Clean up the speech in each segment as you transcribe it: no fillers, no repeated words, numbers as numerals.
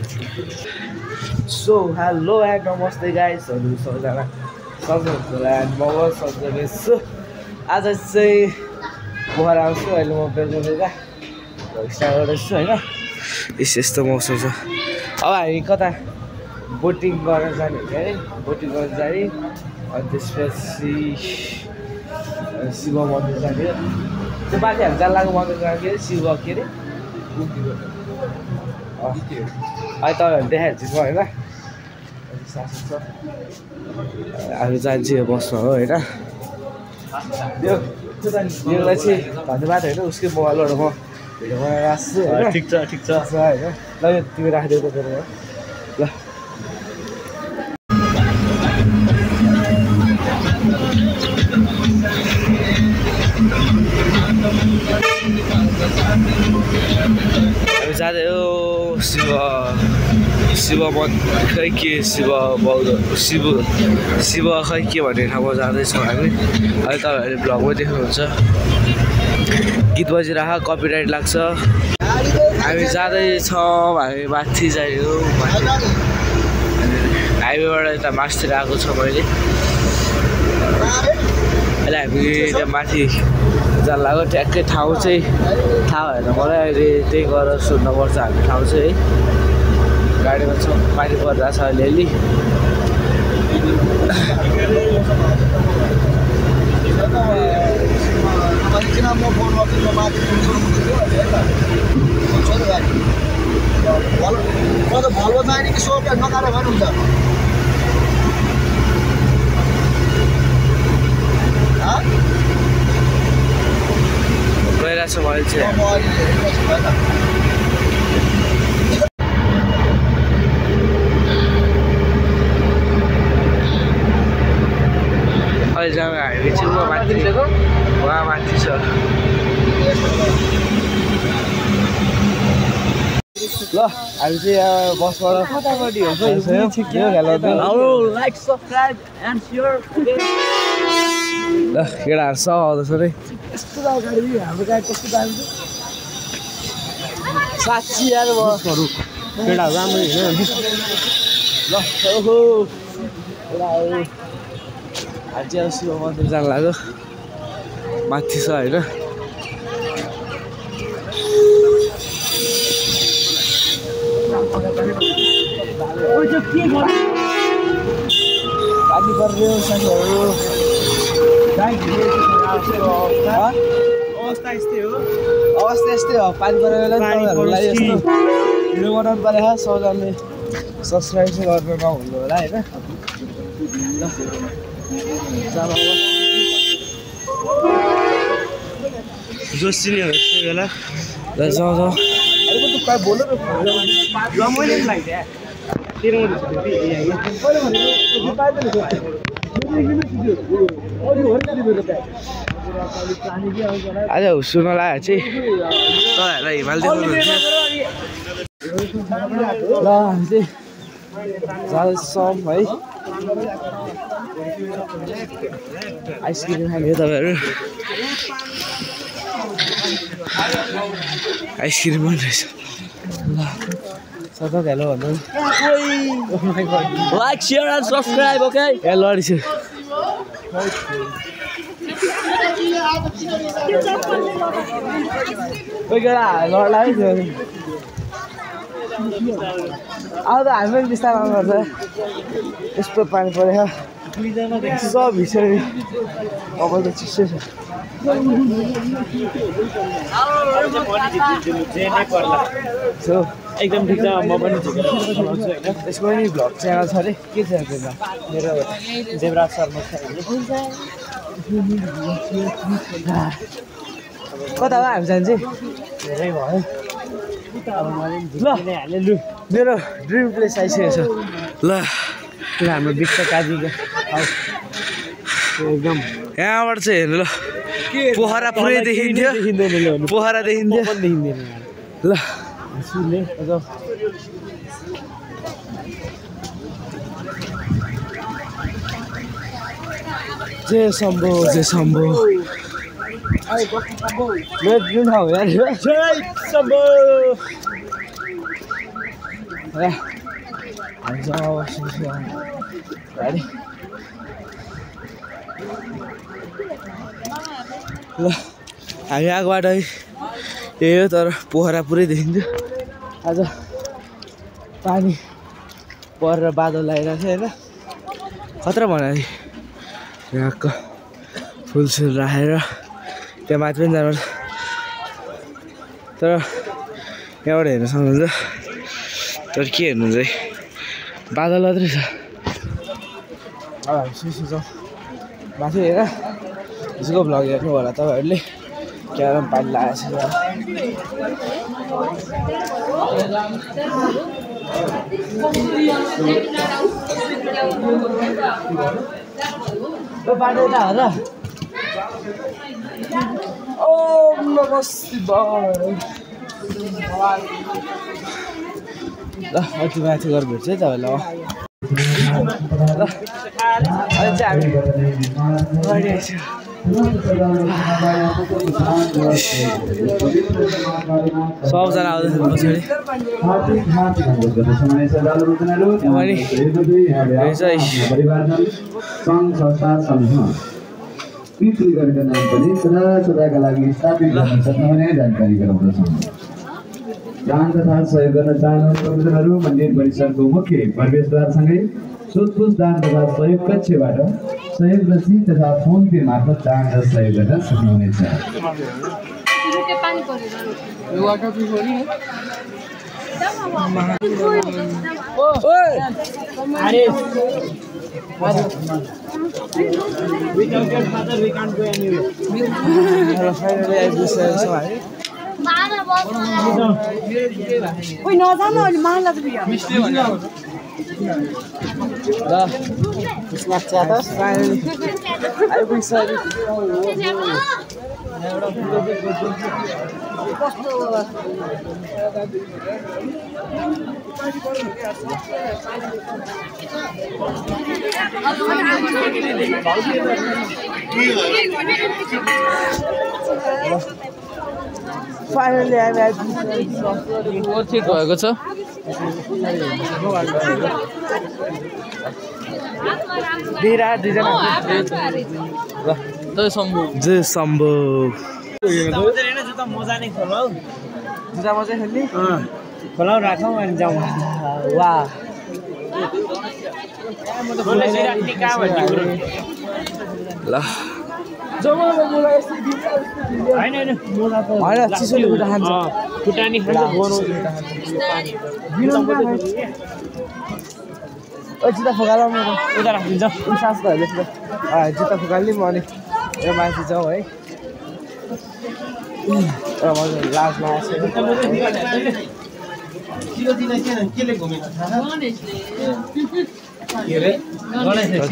So hello and नमस्ते गाइजहरू सबैजना सक्नुहुन्छ होला एन्ड म सन्जय छु। आज चाहिँ पोखरा आउँछु। अहिले म बेलुका स्टार्ट गर्दैछु होइन। यस्तो मौसम छ। अब हामी कता बोटिङ गर्न जाने हो क्या, बोटिङ गर्न जाने। अनि त्यसपछि शिव मन्दिर जाने। त्यो माथि हामी जान लाग्यो मन्दिर जाने शिव के अरे अहिले तपाईँहरू देखाइहाल्छु म होइन। हामी जान्छ यो बसमा हो होइन। योलाई चाहिँ धन्यवाद होइन, उसकै मोबाइलबाट म भिडियो बनाएर राख्छु होइन। ठिक छ होइन। ल यो तिमी राखिदियो त फेरि ल। हामी जाँदै हो शिव मन्दिर खै के शिव बौद्ध शिव खै के भन्ने ठाउँमा जाँदैछौँ हामी। अहिले तपाईँहरूले भ्लगमै देख्नुहुन्छ गीत बजिरह कपिराइट लाग्छ। हामी जाँदैछौँ, हामी माथि जायो। हाइवेबाट यता मासतिर आएको छ मैले। अहिले हामी त्यहाँ माथि जान लाग्यो। ट्याक्कै ठाउँ चाहिँ थाहा भएन मलाई। अहिले त्यही गरेर सोध्नुपर्छ हामी ठाउँ चाहिँ है। गाडीमा छ पानी परिरहेको छ अलिअलि। गइरहेको छ मैले चाहिँ। अहिले जाँदा हामी चाहिँ उहाँ माथि छ। ल हामी चाहिँ यहाँ बसबाट ल केटाहरू सब आउँदैछ अरे। यस्तो गाडी हाम्रो गाडी कस्तो दामी छ साँच्ची यार। बसहरू केटाहरू राम्रो होइन। ल ओहो केटाहरू हामी चाहिँ शिव मन्दिर जानु लाग्यो। माथि छ होइन। पानी पर्यो साथीहरू। अवस्था यस्तै हो पानी परेर तपाईँहरूलाई यस्तो भिडियो बनाउनु परेको छ। सबैजनाले सब्सक्राइब चाहिँ गर्नु नहुनु होला होइन। जोसिने हो यस्तो बेला। ल जाउँ आज सुन लाग्यो चाहिँ तपाईँहरूलाई हिमाल देखाउनुहुन्छ। ल हामी चाहिँ जाँदैछौँ है। आइसक्रिम खाने हो तपाईँहरू। आइसक्रिम पनि रहेछ। ल सबैको हेलो भन्नु। Like share and subscribe okay. ए लडिछु कोही केटा लड्ला है। अब त हामी पनि बिस्तारै आउनुपर्छ। यस्तो पानी परेको सब भिसेरी कपाल त चिसो छ। एकदम ठिक छ। म पनि चलाउँछु होइन। यसको पनि भ्लग च्यानल छ अरे। के छ त्यसमा? मेरो देवराज शर्मा छ। कता हो हामी जान्छ? धेरै भयो ल। मेरो ड्रिम प्लेस आइसकेको छ। ल हाम्रो बिक्स काजीको एकदम यहाँबाट चाहिँ हेर्नु। ल पोखरा पुरै देखिन्थ्यो। पोखरा देखिन्थ्यो ल। जय शम्भो जय शम्भो। मेरो ड्रिम ठाउँ यार जय शम्भो। हामीसँग बस्नु गाडी ल हामी आएको बाटो यही हो तर पोखरा पुरै देखिन्थ्यो आज पानी परेर बादल आइरहेको थियो होइन खतरा भन्नाले यहाँको फुलसुल राखेर त्यहाँ माथि पनि जानु तर यहाँबाट हेर्न सक्नुहुन्छ तर के हेर्नुहुन्छ है बादल मात्रै छ अब हामी सुन्छौँ माथि हेर यसको भ्लग हेर्नु होला तपाईँहरूले क्यारम पानी लगाएको छ बाटो यता हो र ओम नमः शिवाय ल अति माथि गएर भेट्छ है तपाईँलाई ल अहिले चाहिँ हामी सबजना आउँदैछ पृथ्वी गरेका नाम पनि सदा सदाका लागि स्थापित गर्न सक्ने भने जानकारी गराउँदछौँ। दान तथा सहयोग गर्न चाहनुहुने मित्रहरू मन्दिर परिसरको मुख्य प्रवेशद्वारसँगै सोधपुछ दान तथा सहयोग कक्षबाट सहयोग रसी तथा फोन पे मार्फत दान र सहयोग गर्न सक्नुहुनेछ। We don't get father, we can't go anywhere. Finally, I do say so. Wait, no, that's not my love video. It's not that. Finally, I will say it. Finally, I'm at ठिक भएको छ Dira, जय शम्भु जय शम्भु जुत्ता मजा नै खोलाउ जुत्ता मजा खेल्ने खोलाउ राखौँ अनि जाउँ वाह ल होइन चिसोले खुट्टा खान्छ खुट्टानी खान्छ जुत्ता फुकाला मेरो उता राखिदिन्छ सास त हेर्नु जुत्ता फुकाल्ने म अनि यो माथि जाउँ है लाज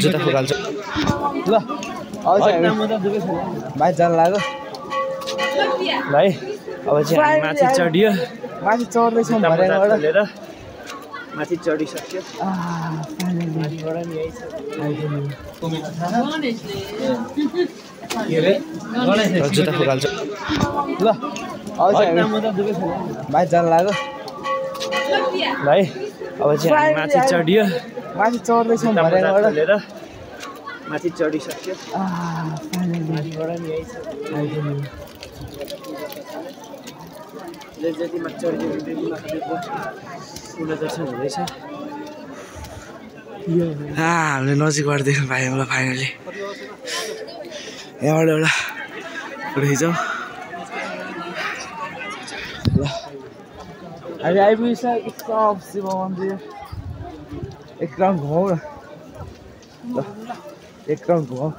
जुत्ता फुकाल्छ ल भाइ जानु लाग्यो भाइ अब चाहिँ माथि चढियो माथि चढ्दैछौँ भनेर माथि चढिसक्यो जुत्ता फुकाल्छ ल भाइ जानु लाग्यो भाइ अब चाहिँ माथि चढियो माथि चढ्दैछौँ भनेर माथि चढिसक्यो जति माथि चढियो हुँदैछ हामीले नजिकबाट देख्नु पायौँ होला फाइनली यहाँबाट एउटा फोटो खिचौँ ल हामी आइपुगिसक्यो शिव मन्दिर एक राउन्ड घुमाउँ न ल एक राउन्ड घुमाउँ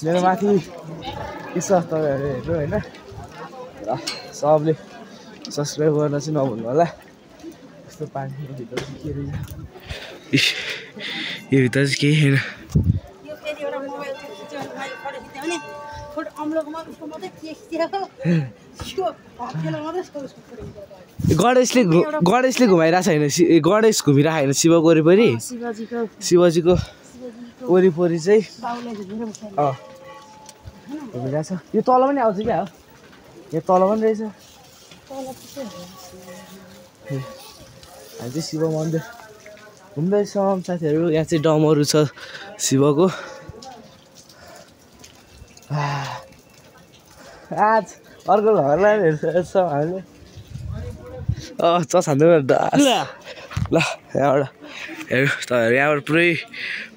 मेरो माथि विश्वास तपाईँहरू हेर्नु होइन र सबले सब्सक्राइब गर्न चाहिँ नभुल्नु होला यस्तो पानीको भित्र चाहिँ के रहेछ यो भित्र चाहिँ केही छैन गणेशले घुमाइरहेको छैन गणेश घुमिरहेको होइन शिवको वरिपरि शिवजीको वरिपरि चाहिँ घुमिरहेको छ यो तल पनि आउँछ क्या हो यो तल पनि रहेछ हामी चाहिँ शिव मन्दिर घुम्दैछौँ साथीहरू। यहाँ चाहिँ डमहरू छ शिवको। आज अर्को घरलाई हेर्छौँ हामीले। चसान्दै डास ल यहाँबाट हेर्नु तपाईँहरू यहाँबाट पुरै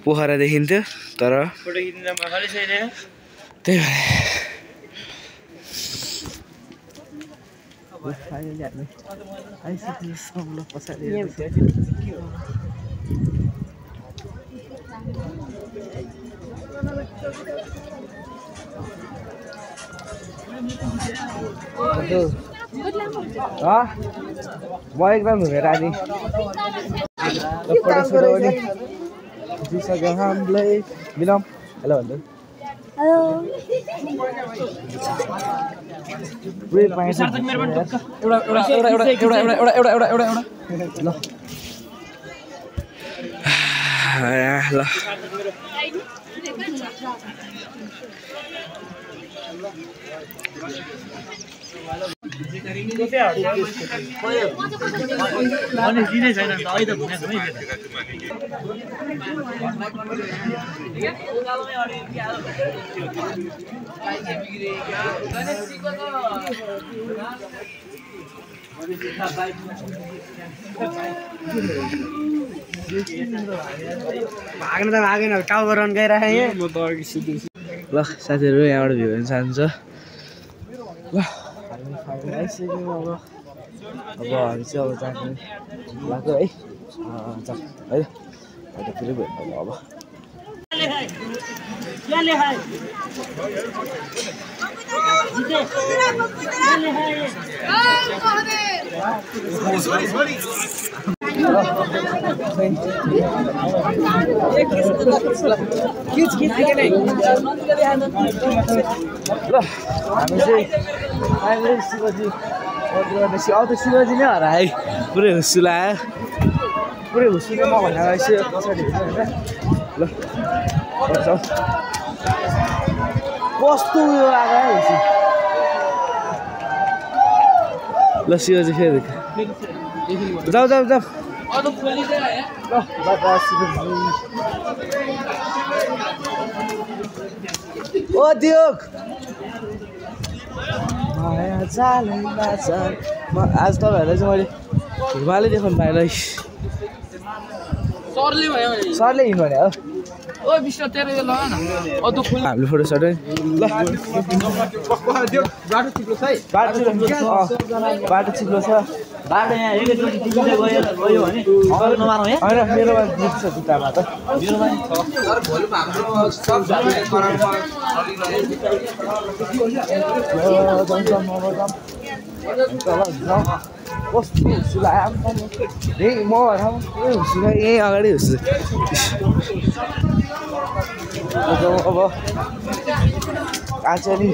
पोखरा देखिन्थ्यो तर त्यही भएर पछाडि म एकदम घुमेर आदि जिसक्यो हामीलाई मिलाउँ हेलो भन्नु ल भाग्न त भागेन टाउ गराउन गइराखेँ ल साथीहरू यहाँबाट भ्यू हेर्न चाहन्छ ल हामी आइसक्यौँ अब हामी चाहिँ अब जाने लाग्यो है है फेरि भेट्नु अब हामी चाहिँ शिवजी अब त शिवजी नै हरायो पुरै हुस्सु लाग्यो पुरै हुस्सु म भनेर आइसक्यो पछाडि होइन ल कस्तो उयो आएको हुस्सु ल शिवजी फेरि जाऊ जाऊ जाऊ ओ दियोक माया जालैमा जाल आज तपाईँहरूलाई चाहिँ मैले हिमालय देखाउनु पाएँ ल सरले हिँड्नु भने हो हामीले फोटो सट ल बाटो चिप्लो छ मेरोमा छ जुत्तामा त कस्तो हुस्सु लाग्यो म पुरै हुस्सु लाग्यो यहीँ अगाडि हुस्सु अब आज नि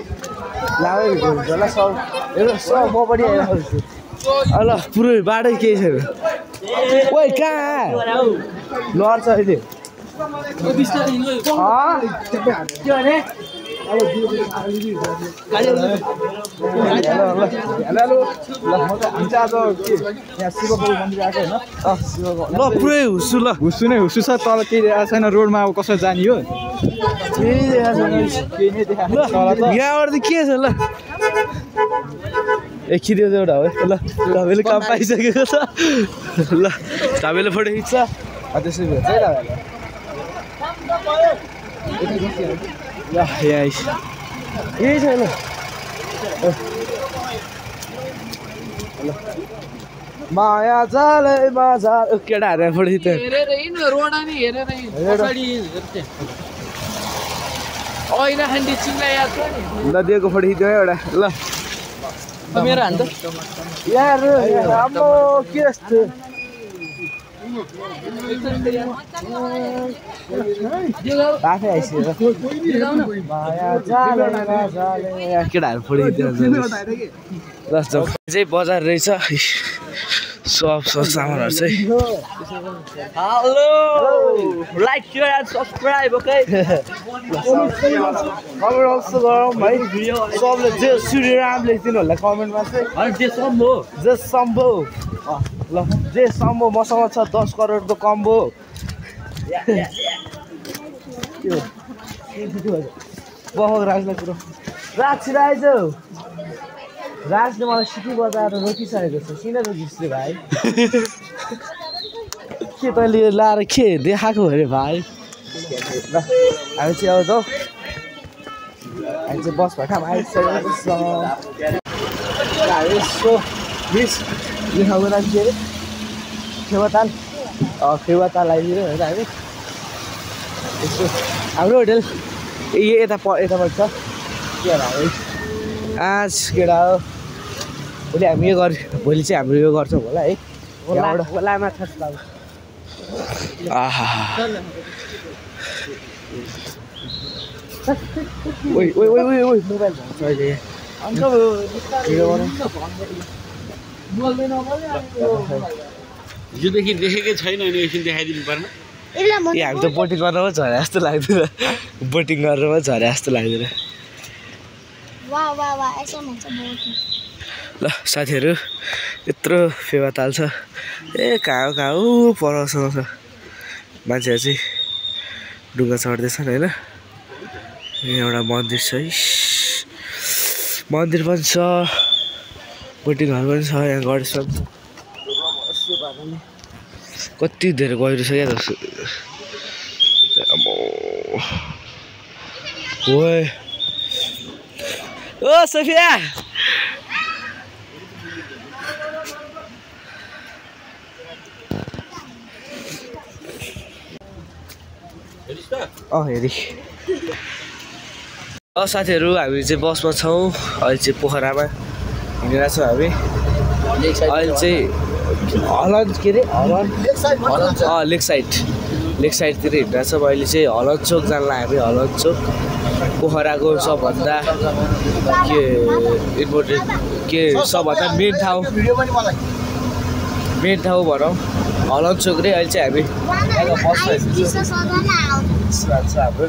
लामै भिडियो हुन्छ होला सब हेर्नु सब म पनि आइरहेको छु ल पुरै बाटै केही छैन ओइ कहाँ लड्छ अहिले के भने ल पुरै हुस्सु ल हुस्सु नै हुस्सु छ तल केही देखाएको छैन रोडमा अब कसरी जाने हो यहाँबाट त के छ ल खिच्यो एउटा हो ल तपाईँले काम पाइसकेको छ ल तपाईँले फोटो खिच्छ त्यसरी भेट्छ है तपाईँलाई ल यहाँ यही छैन माया जालैमा जाल केटाहरू फोटो खिच्छ ल दिएको फोटो खिच्यो एउटा ल मेरो हान्दा यार राम्रो के यस्तो आफै आइसक्यो केटाहरू फोटो खिच्दैन ल चाहिँ बजार रहेछ सब सामानहरू चाहिँ hello like share and subscribe okay comment also गरौँ है सबले जे श्रीराम लेखिदिनु होला कमेन्टमा चाहिँ जे सम्भव ल जे सम्भव मसँग छ 10 करोडको कम्बो बहुत राजलाई कुरो राज छिराएछ राजले मलाई सिटी बजाएर रोकिसकेको छ किन रोकिस् रे भाइ के तैँले यो लाएर के देखाएको अरे भाइ ल हामी चाहिँ आउँछौँ हामी चाहिँ बस भएका आइसकेको छ हामी यसो बिस लेखाउनु राख्यो अरे फेवाताल फेवाताल आइदियो होइन हामी यसो हाम्रो होटेल यतापट्टि छ के हामी आज केटा हो भोलि हामी यो भोलि चाहिँ हाम्रो यो गर्छौँ होला है लामा खास मोबाइल भन्छ अहिले योदेखि देखेकै छैन अनि एकछिन देखाइदिनु पर्ने ए हामी त बोटिङ गर्न पनि झरे जस्तो लाग्दैन बोटिङ गरेर पनि झरे जस्तो लाग्दैन ल साथीहरू यत्रो फेवा ताल छ ए कहाँ हो परसँग छ मान्छेहरू चाहिँ ढुङ्गा चढ्दैछन् होइन एउटा मन्दिर छ है मन्दिर पनि छ बोटिङहरू पनि छ यहाँ गणेश पनि छ कति धेरै गहिरो छ क्या जस्तो ओ सोफिया हेरी साथीहरू हामी चाहिँ बसमा छौँ अहिले चाहिँ पोखरामा हिँडिरहेको छौँ हामी अहिले चाहिँ हलन के अरे लेक साइडतिर हिँडिरहेको छौँ अहिले चाहिँ हलन चोक जान लाग्यो हामी हलन चोक पोखराको सबभन्दा के इम्पोर्टेन्ट के सबभन्दा मेन ठाउँ भनौँ हलन चोक रे अहिले चाहिँ हामी हाम्रो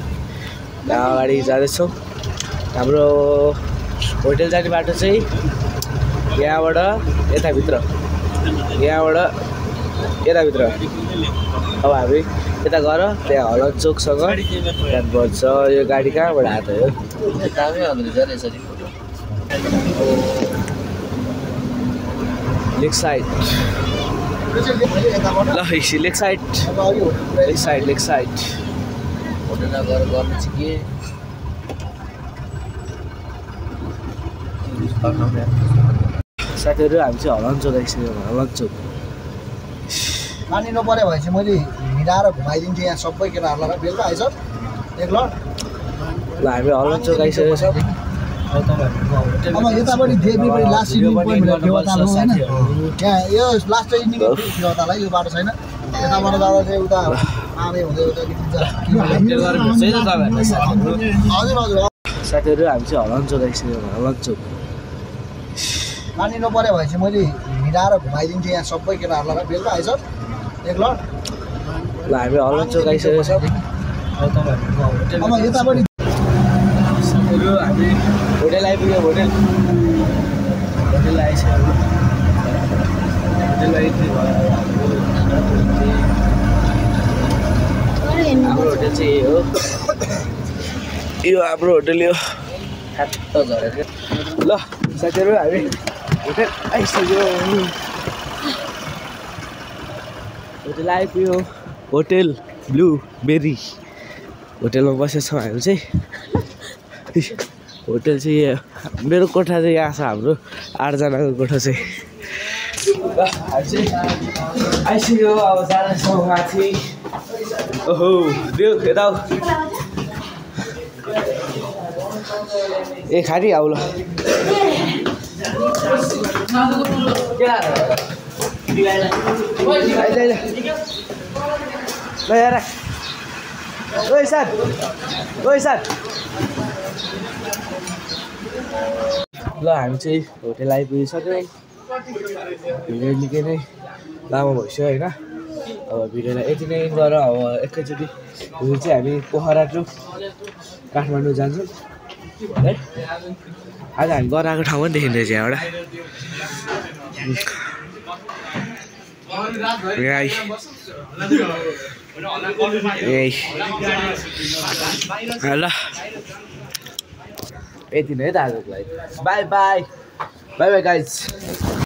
अगाडि जाँदैछौँ हाम्रो होटेल जाने बाटो चाहिँ यहाँबाट यताभित्र अब हामी यता गएर त्यहाँ हलन चोकसँग जानुपर्छ यो गाडी कहाँबाट आएको हो लेक साइड ल लेक साइड होटेलमा गएर गर्नु चाहिँ के साथीहरू हामी चाहिँ हलन चोक आइसक्यो हलन चोक पानी नपरे भए चाहिँ मैले हिँडाएर घुमाइदिन्थेँ यहाँ सबै केटाहरूलाई बेलुका आइज एक लट ल हामी हलन चोक आइसकेको छ अब यतापट्टि देवीपट्टि लास्ट इभिनिङ पोइन्ट भनेर फेवाताल हो होइन त्यहाँ यो लास्ट इभिनिङ फेवाताललाई यो बाटो छैन यताबाट जाँदा चाहिँ उता आँधै हुँदै उता निक्लिन्छ हजुर हजुर साथीहरू हामी चाहिँ हलन चोक आइसक्यो हलन चोक पानी नपरे भए चाहिँ मैले हिँडाएर घुमाइदिन्थेँ यहाँ सबै केटाहरूलाई बेलुका आइज एक लट ल हामी हलन चोक आइसकेको छ अब यतापट्टि साथीहरू हामी होटेल आइपुग्यो होटेल आइसक्यो होटेल आइपुग्यो हाम्रो होटेल चाहिँ यही हो यो हाम्रो होटेल यो ठ्याक्क झरेको ल साथीहरू हामी होटेल आइसक्यो होटेल आइपुग्यो होटेल ब्लुबेरी होटेलमा बसेको छौँ हामी चाहिँ होटेल चाहिँ मेरो कोठा चाहिँ यहाँ छ हाम्रो 8जनाको कोठा चाहिँ आइसक्यो अब जाँदैछौँ माथि ओहो देऊ यता ए खारी आऊ ल ल यार ओइ साथ ल हामी चाहिँ होटेल आइपुगिसक्यो भिडियो निकै नै लामो भइसक्यो होइन अब भिडियोलाई यति नै गरेर अब एकैचोटि भोलि चाहिँ हामी पोखरा टु काठमाडौँ जान्छौँ है आज हामी गएर आएको ठाउँ पनि देखिँदैछ यहाँबाट ल यति नै त आजको लागि by by by by guys